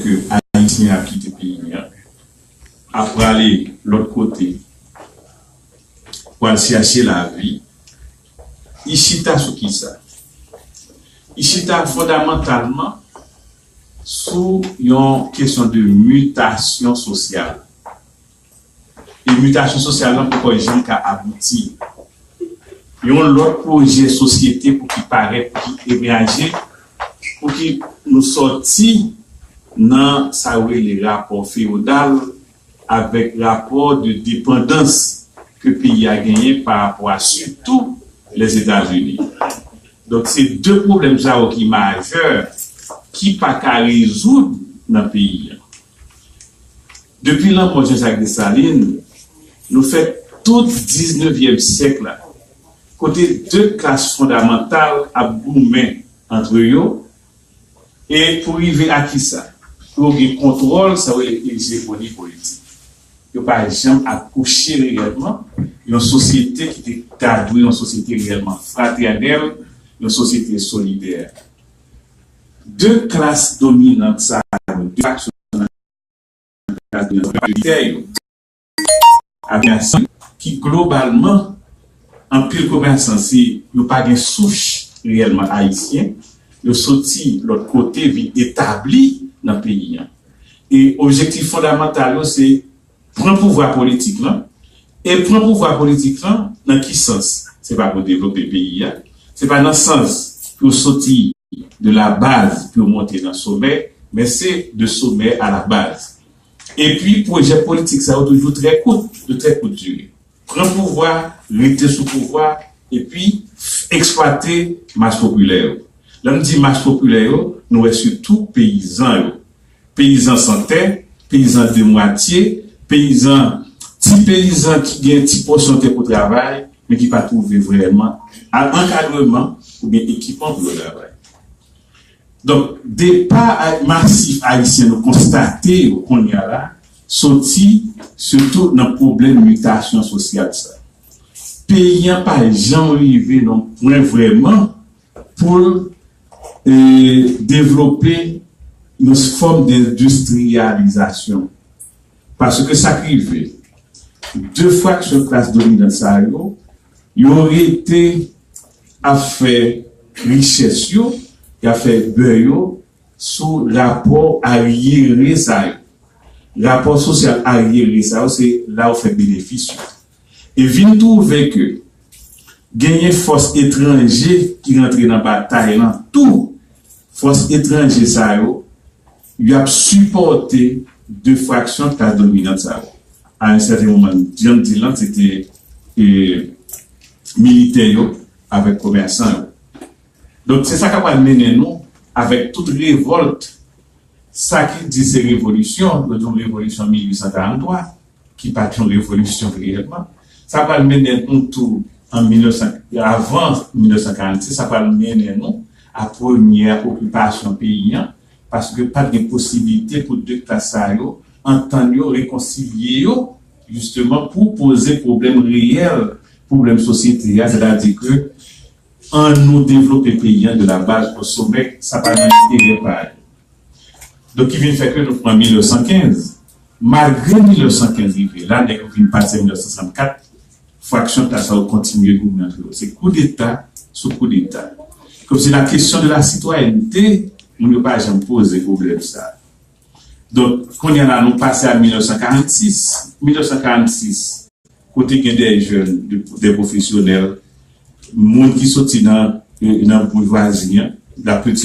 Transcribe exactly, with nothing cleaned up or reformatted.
ke Ayisyen ap kite peyi a, ap prale lòt kote, pou al chèche lavi, li chita sou kisa? Li chita fondamantalman sou yon kesyon de mitasyon sosyal. E mitasyon sosyal lan poko janm ka abouti. Yon lòt pwojè sosyete pou ki parèt, pou ki emèje, pou ki nou sòti nan sa yo rele rapò feyodal avèk rapò de depandans ke peyi a genyen pa rapò a sitou Lèzetazini. Donk, se de pwoblèm sa yo ki majè, ki pa ka rezoud nan peyi a. Depi lanmò Jean-Jacques Dessalines, nou fè tout diznevyèm syèk la, kote de klas fondamantal ap goumen antre yo, e pou rive a kisa? Pou yo gen kontwòl, sa yo rele ejemoni politik. Yo pa janm akouche reyèlman yon sosyete ki te ta dwe yon sosyete reyèlman fratènèl, yon sosyete solidè. De klas dominant sa yo, de faksyon nan klas dominant, militè yo, ak ki globalman, anpil komèsan, se yo pa gen souch reyèlman ayisyen, yo soti lòt kote, vin etabli nan peyi a. E objektif fondamantal yo, se pran pouvwa politik lan. E pran pouvwa politik lan, nan ki sans? Se pa pou devlope peyi a. Se pa nan sans pou yo soti de la baz pou yo monte nan somè, men se de somè a la baz. Epi, pwojè politik sa yo toujou trè kout, de trè kout dire. Pran pouvwa, rete sou pouvwa, epi eksplwate mas popilè yo. Lè m di mas popilè yo, nou wè sitou peyizan yo. Peyizan san tè, peyizan demwatye, peyizan, ti peyizan ki gen ti pòsyon tè pou travay, men ki pa twouve vrèman a-, ankadreman oubyen ekipman pou yo travay. Donk, depa a-, masif ayisyen nou konstate yo kounye a la, soti sitou nan pwoblèm mitasyon sosyal sa. Peyi an pa janm rive nan pwen vrèman pou l, e, devlope yon fòm dendistriyalizasyon. Paske sa k rive, de fraksyon klas dominant sa yo, yo rete ap fè richès yo, y ap fè bè yo sou rapò aryere sa yo. Rapò sosyal aryere sa yo, se la yo fè benefis yo. E vin twouve ke genyen fòs etranje ki rantre nan batay lan tou. Fòs etranje sa yo, y ap sipòte de fraksyon klas dominant sa yo. A yon sèten moman, jan m di l lan, se te, e, militè yo avèk komèsan yo. Donk, se sa k ap pral mennen nou avèk tout revòlt, sa ki di se revolisyon, yo di yon revolisyon mil uit san karant twa, ki pa t yon revolisyon reyèlman. Sa pral mennen nou tou an mil nèf san, avan mil nèf san karannsis, sa pral mennen nou a premyè okipasyon peyi an, paske pa t gen posiblite pou de klas sa yo antann yo, rekonsilye yo, jisteman pou poze pwoblèm reyèl, pwoblèm sosyete a, sètadi ke an nou devlope peyi an de la baz o somè, sa pa nan enterè pa yo. Donk, ki vin fè ke nou pran mil nèf san kenz. Malgre mil nèf san kenz rive la, nèg yo vin pase mil nèf san swasannkat, fraksyon klas sa yo kontinye goumen antre yo. Se koudeta sou koudeta. Kòmsi la kesyon de la sitwayènte, moun yo pa janm poze pwoblèm sa. Donk, kounye a la, nou pase a mil nèf san karannsis. Mil nèf san karannsis, kote gen de jèn, de, de pwofesyonèl, moun ki soti nan, nan boujwazi an, la petite